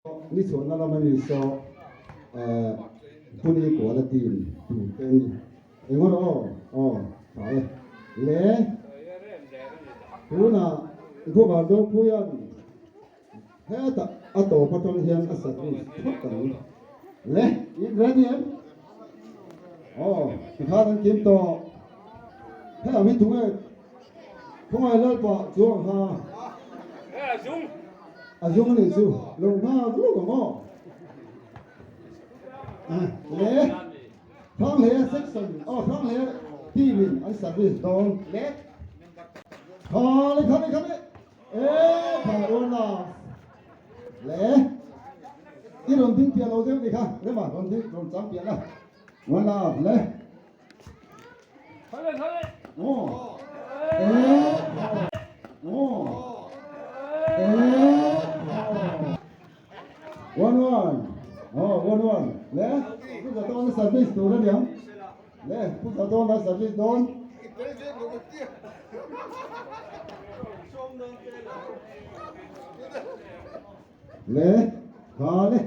Ni chhuahna lama mi saw Puni Kuala team tur te an ni. Engawr aw aw tha e. Le tunah Gubar Dophuia'n hetah a tawp atang hian a service phawt ang. Le in ready em? Aw tikhan an kim tawh. Hei ang hi tunge Khawngaih Lalpa chuang kha a zung a nih chu lo nghak luk ang aw. Le Hranghlea section aw Hranghlea team in an service dawn. Le Khale khale khale e kha uan la le i rawn ding piah lo deuh ni kha rema rawn ding rawn chang piah la uan la le. One one oh one one le pu za dawn service tur a niang le pu za dawn a service dawn le kha le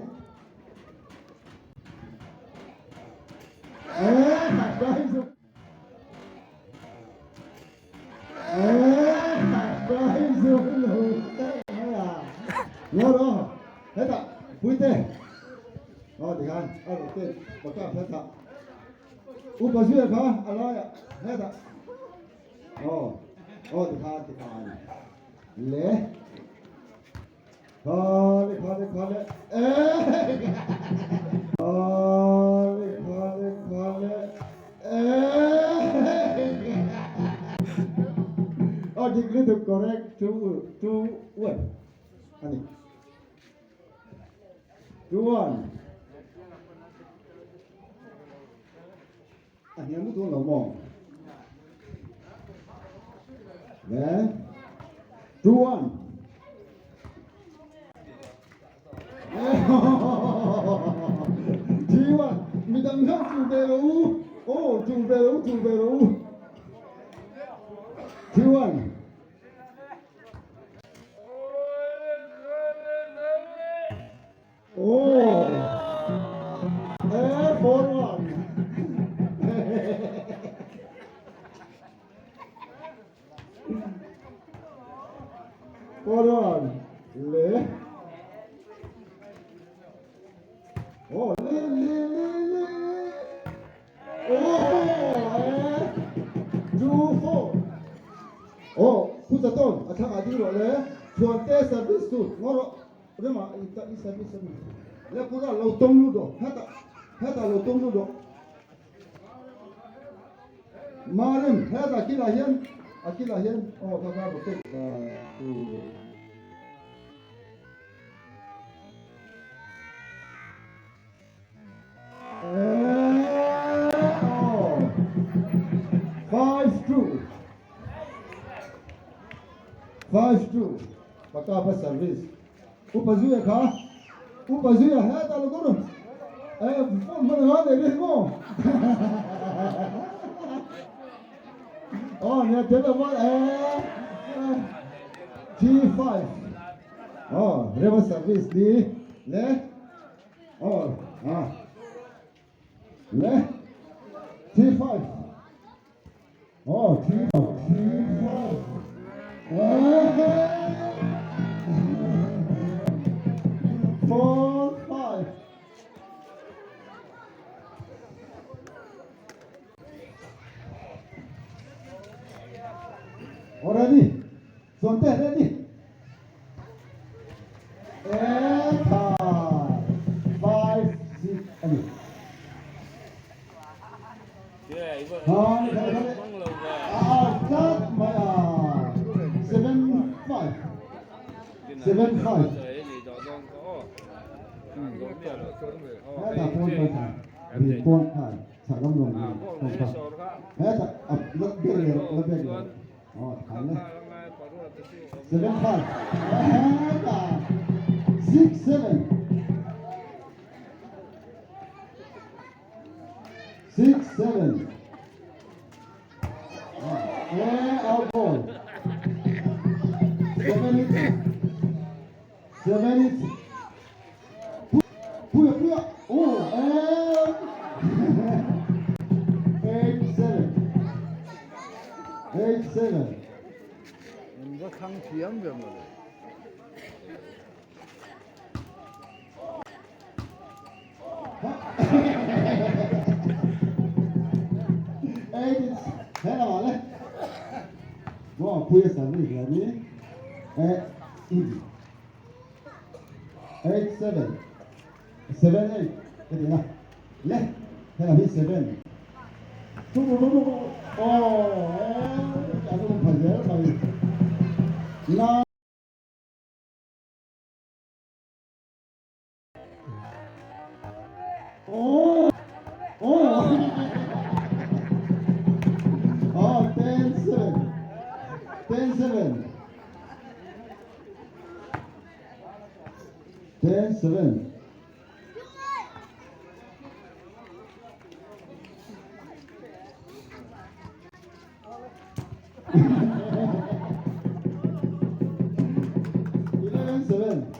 Upa zuia kha a laiah hetah aw aw tikhan tikhan le Khale khale khale eh Khale khale khale eh Oh dik lutuk correct 2 2 1 ani 2 1 A hniam lutuk lo maw Le 2 1 3 1 midang hian chu ve lo u aw chu ve lo chu ve lo u 3 1 Oh, eh, 4 1. 4 1. Le. Oh, le, le, le, le. Oh, eh. 2 4. Oh, pu za tawn, a thlang ah ding rawh le. Chuan te service tu, ngaw rawh. Rema i ta i service a ni. Le pura lo tawng lut rawh. Hetah hetah lo tawng lut rawh. Marem hetah kilah hian a kilah hian aw ka ka rotate tu. 5 2 5 2 Paka pa service Upa Zuia kha Upa Zuia hetah lo kawr eh phone hman anga nei rih maw aw nia tel lo maw eh G5 aw rema service ni le aw ah le G5 Aw 3 3 5 4 5 Aw ready Chuan te ready E 5 6 ani. 7 5 7 5 Hetah pawn kal thla ri pawn kha chhak lam rawn ri ho kha hetah a la bek leh la bek leh aw than le 7 5 hetah 6 7 6 7 Eh, out ball. 7 8 7 8. Thiam ber mawle. Eight, hello le. Mo puia service la ni. Eh, 8, 7, 7, 8. Cái gì nào? Le, thế là 7. Oh, eh, ano mong phải mày. Na. Oh, oh. Oh, 10, 7. 10, 7. 10, 7. 11, 7.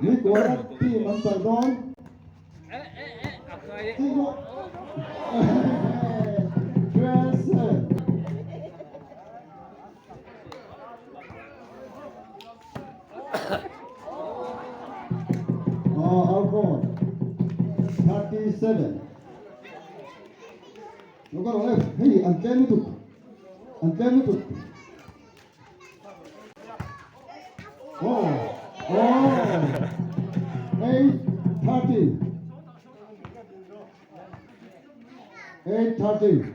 Ni kuala team an chal dawn. 12, 7. Oh, out ball. 37. Look at hei an tlem lutuk. An tlem lutuk. Oh, oh. 8:30. 8:30.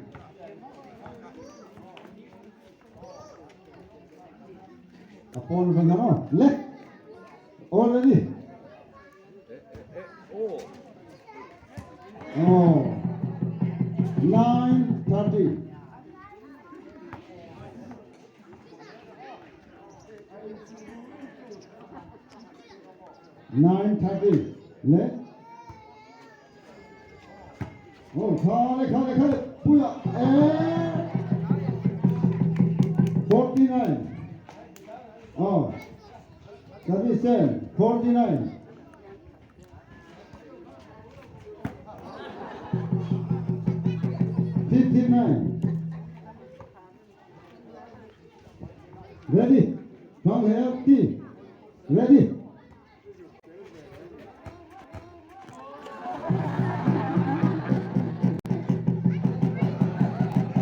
A pawn veng ang le. Already. Oh. 9:30. 9:30. Le. Oh, khale khale khale. Puya. Eh. 49. Oh. 37. 49. 59. Ready? Come here, T. Ready?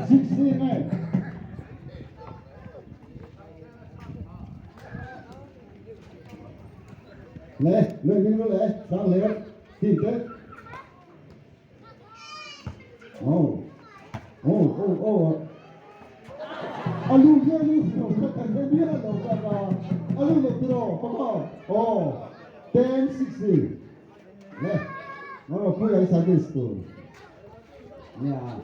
69. Lẹ, lên lên lẹ, sang lẹ, tìm tới. Oh, oh, oh, oh. Alu ye lu lo ka ka ni lo ka ka. Alu le tro, pa Oh, 10 60. Le. No, no, pui ai Sunday school. Yeah.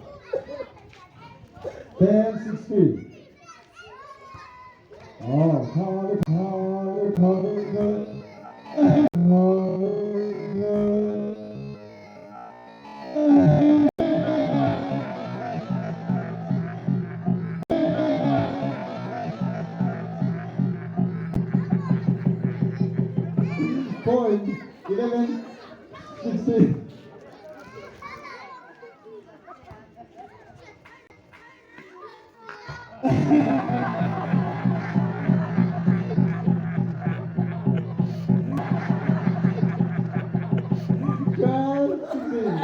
10 60. Oh, khale khale khale khale. Point 11 60. 12 16.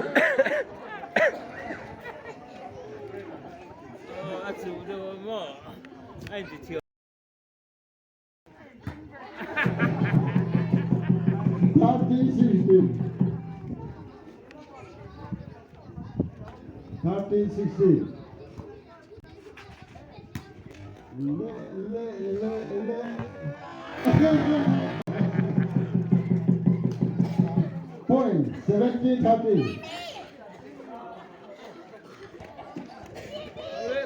A chu deuh maw a inti thiam. 13 16. 13 16. Le le le le. Point 17 30.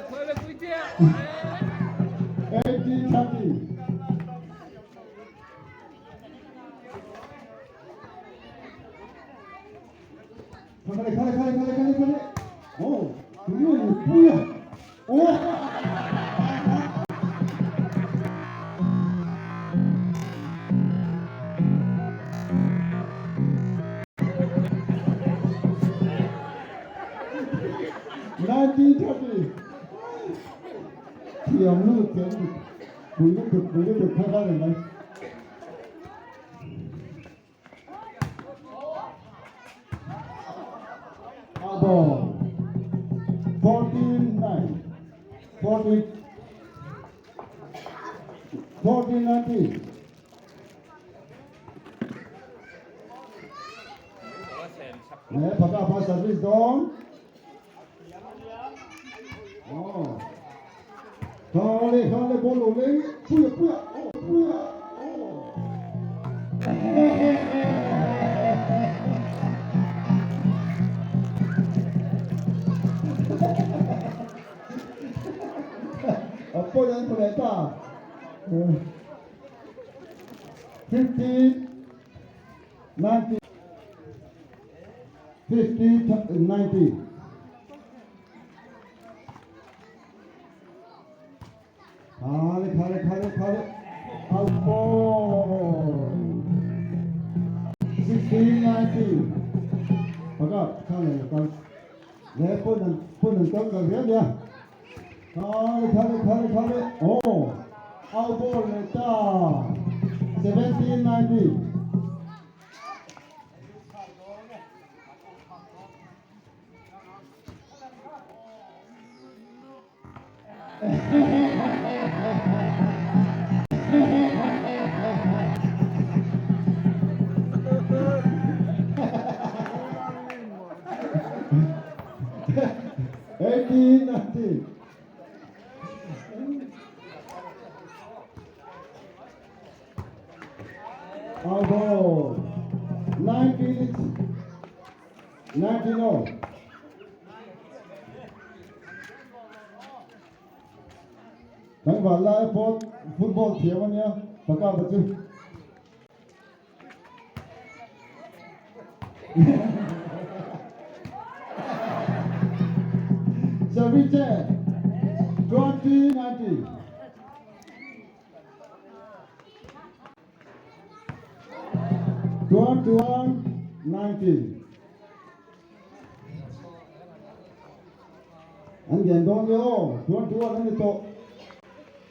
Khoi le pui tia. 18 30. Khale khale khale khale khale khale. Oh, 그거 뭐야? 오. 19 30. thiam lutuk thiam lutuk pui lutuk pui lutuk kha kha reng mai. Abo 49 40 1490 Nè, Phật Phật service đón. Ồ. Khale khale ball lo le. Puya puya. Oh, puya. Oh. A point an hmu leh ta. 50 90 50 90 Khale khale khale khale out ball 16 90 Pakhat khale kal le pun an pun an kal kal riau nia khale khale khale khale oh out ball leh ta 17 90 18 19 Out ball 19 19 all. Tlangval lai pawh football thiam a nia paka va chu. Ceviche 2019. 21 19. An gen dawn nge aw, 21 a ni tawh.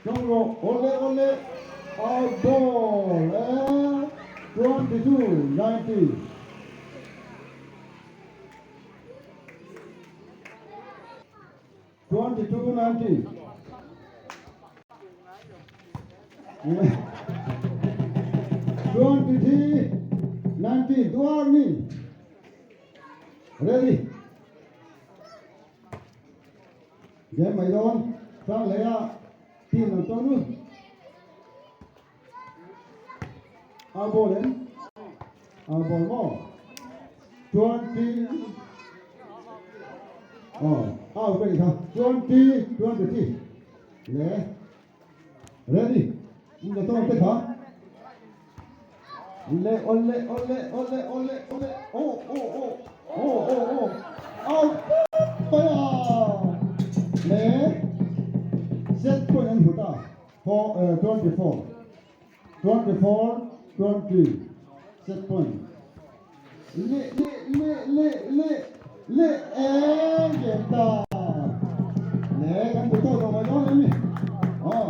Tawng rawh, awle awle, out ball e, 22 19. 22 19. 23 19 duar ni. Ready. Game mai dawn hrang leh a team an tawn u. A ball em? A ball maw? 20 Oh, out ka ni kha. 20 23 le ready. In la tawn te kha. Le ole ole ole ole ole oh oh oh oh oh oh out mai a le set point an hmu ta four 24 24 20 set point le le le le le le eng kem ta le kan bu tawk lo mai dawn em ni aw.